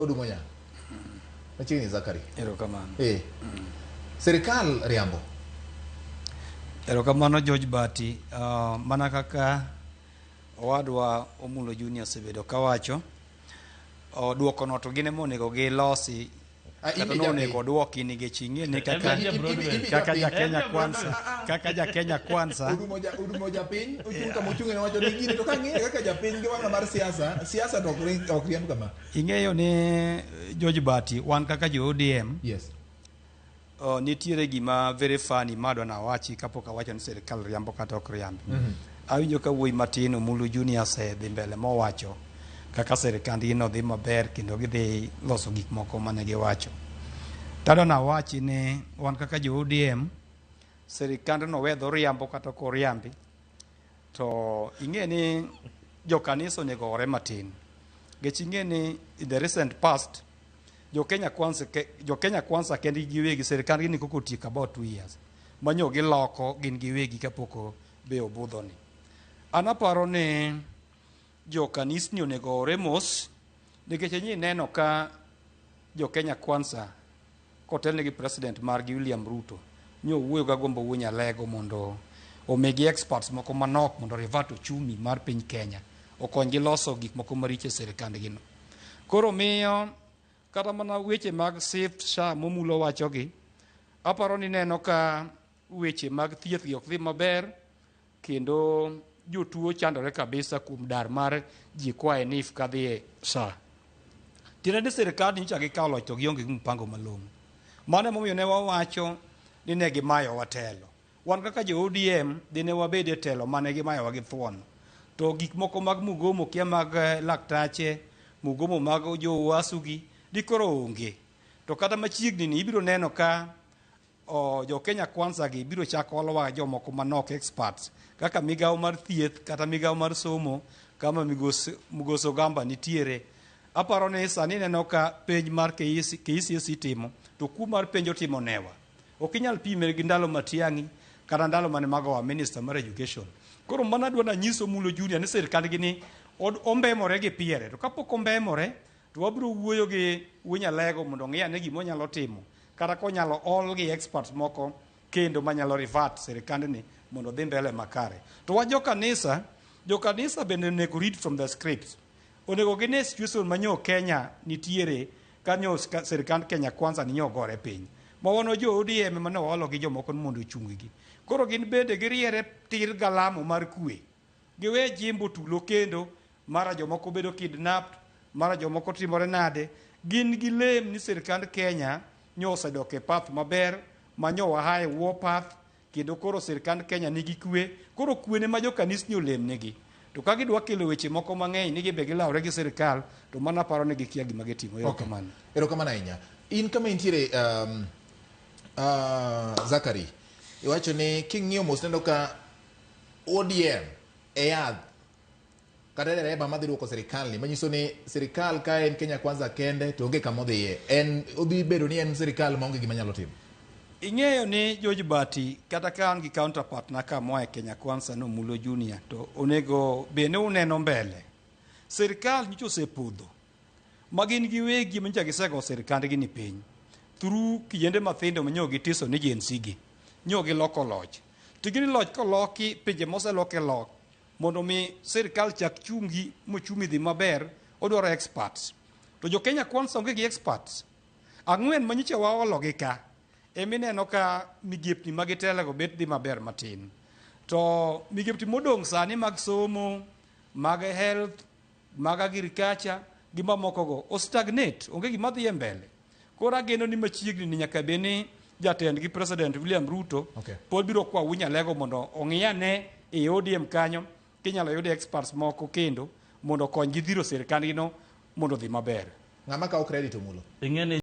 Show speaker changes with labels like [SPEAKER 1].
[SPEAKER 1] Odumo nya. Machiegni Zakari.
[SPEAKER 2] Erokamano.
[SPEAKER 1] Eh. Sirikal riambo.
[SPEAKER 2] Erokamano George Bati. Mana kaka owadwa Omulo Junior osebedo kawacho, duokono to gin ema onego gilosi
[SPEAKER 1] Ah,
[SPEAKER 2] kata
[SPEAKER 1] in be
[SPEAKER 2] nonego
[SPEAKER 1] japiny.
[SPEAKER 2] oduoki nikech ing'e ni kaka
[SPEAKER 3] En ja Broadway.
[SPEAKER 2] kaka ja
[SPEAKER 3] En
[SPEAKER 2] Kenya
[SPEAKER 3] ja
[SPEAKER 2] Kwanza
[SPEAKER 3] Broadway.
[SPEAKER 2] kaka ja Kenya Kwanza
[SPEAKER 1] Odumo japiny, ochung' kama ochung'e nowacho ni gini to kang'iye kaka japiny gi wang'a mar siasa, siasa to ok riemb kama.
[SPEAKER 2] Ing'eyo ni George Bati wan kaka jo ODM
[SPEAKER 1] Yes.
[SPEAKER 2] Nitiere gima very funny madwa nawachi kapok awacho ni sirikal riambo kata ok riambi. Awinjo ka wuoyi matin Omulu Junior osedhi mbele mowacho kaka sirikandgi no dhi maber kendo gidhi loso gik moko mane giwacho. Tadwa nawachi ni wan kaka jo ODM sirikandno wedho riambo kata ok oriambi to ing'e ni jokanisa onego ore matin. Nikech ing'e ni in the recent past jo Kenya Kwanza jo Kenya Kwanza kendgi giwegi sirikandgi ni koko otieko about 2 years manyo giloko gin giwegi kapok be obudho ni. An aparo ni jo kanisni onego ore mos nikech inyi neno ka jo Kenya Kwanza kotelne gi president margi William Ruto nyo owuoyo ga Gombo Wuo Nyalego mondo omigi experts moko manok mondo revert uchumi mar piny Kenya okonygi loso gik moko maricho e sirikandgi no. Koro miyo kata mana weche mag SHIF SHA momulo wachogi aparo ni neno ka weche mag thieth gi ok dhi maber kendo jotuo chandore kabisa kuom dar mar ji koa e NHIF kadhi e SHA. Tiende ni sirikal nyocha gikawo loch to gionge gi mpango malong'o. Mano emomiyo ne wawacho ni ne gimayowa telo. Wan kaka jo ODM dine wabed e telo mane gimayowa gi thuon. To gik moko mag mugomo kia mag laktache, mugomo mag jo UASU gi dikoro onge. To kata machiegni ni ibiro neno ka jo Kenya Kwanza gi biro chako olowa jomoko manok experts kaka migawo mar thieth kata migawo mar somo kama migosi Ogamba nitiere. Aparo ni sani ineno ka penj mar KCSE timo to kuo mar penj otimo newa. Ok inyal pime gi ndalo Matiang'i kata ndalo mane Magoha minister mar education. Koro mano adwa nanyiso Mulo Junior ni sirkandgi ni ombemore gi piere to kapok ombemore to wabiro wuoyo gi Wuonyalego mondo ong'i ane gima onyalo timo kata konyalo ol gi experts moko kendo manyalo revert sirikandni mondo odhi mbele makare. To wach jokanisa, jokanisa bende onego read from the scripts. Onego gine situation manyo Kenya nitiere kanyo sirikand Kenya Kwanza ni ogore piny. Ma wan jo ODM mane oolo gi jomoko ni mondo ochung gi. Koro gin bende giriere tir galamo mar kwe. Giwe jimbo tulo kendo mara jomoko bedo kidnapped, mara jomoko timore nade. Gin gilem ni sirikand Kenya nyo osedok e path maber manyo wahaye war path kendo koro sirikand Kenya nigi kwe. Koro kwene ma jokanisni olemnegi. To ka gidwa kelo weche moko mang'eny ni gibe gilawre gi sirikal to mano aparo ni gikia gima gitimo. Erokamano.
[SPEAKER 1] Erokamano ahinya. In kama intiere Zakari, iwacho ni king'iyo mos neno ka ODM e yath kata dereba madhi duoko sirikal ni manyiso ni sirikal ka en Kenya Kwanza kende to onge kama odhiye. En odhi bedo ni en sirikal maonge gima nyalo timo.
[SPEAKER 2] Ing'eyo ni George Bati kata ka an gi counterpart na ka moa e Kenya Kwanza no Mulo Junior to onego bed ni uneno mbele. Sirikal nyocha osepodho ma gin giwegi manyocha gisego sirikandgi ni piny through kijende mathindo manyo gitiso ni Gen Z gi nyo giloko loch. To gini loch koloki pinje moseloke loch mondo mi sirikal chak chungi mochumi dhi maber odwaro experts. To jo Kenya Kwanza onge gi experts. Ang'wen manyocha waolo gi ka emineno ka migepni ma gitelego bet dhi maber matin. To migepni modong' sani mag somo, mag health, mag agriculture gi mamoko go o stagnate, onge gima dhi e mbele. Koro ageno ni machiegni ni nyaka bed ni jatendgi President William Ruto pod biro kwa Wunyalego mondo ong'i ane e ODM kanyo kinyalo yud experts moko kendo mondo okonygi dhiro sirikandgi no mondo odhi maber.
[SPEAKER 1] Ng'ama kawo credit Omulo?
[SPEAKER 3] Ing'e ni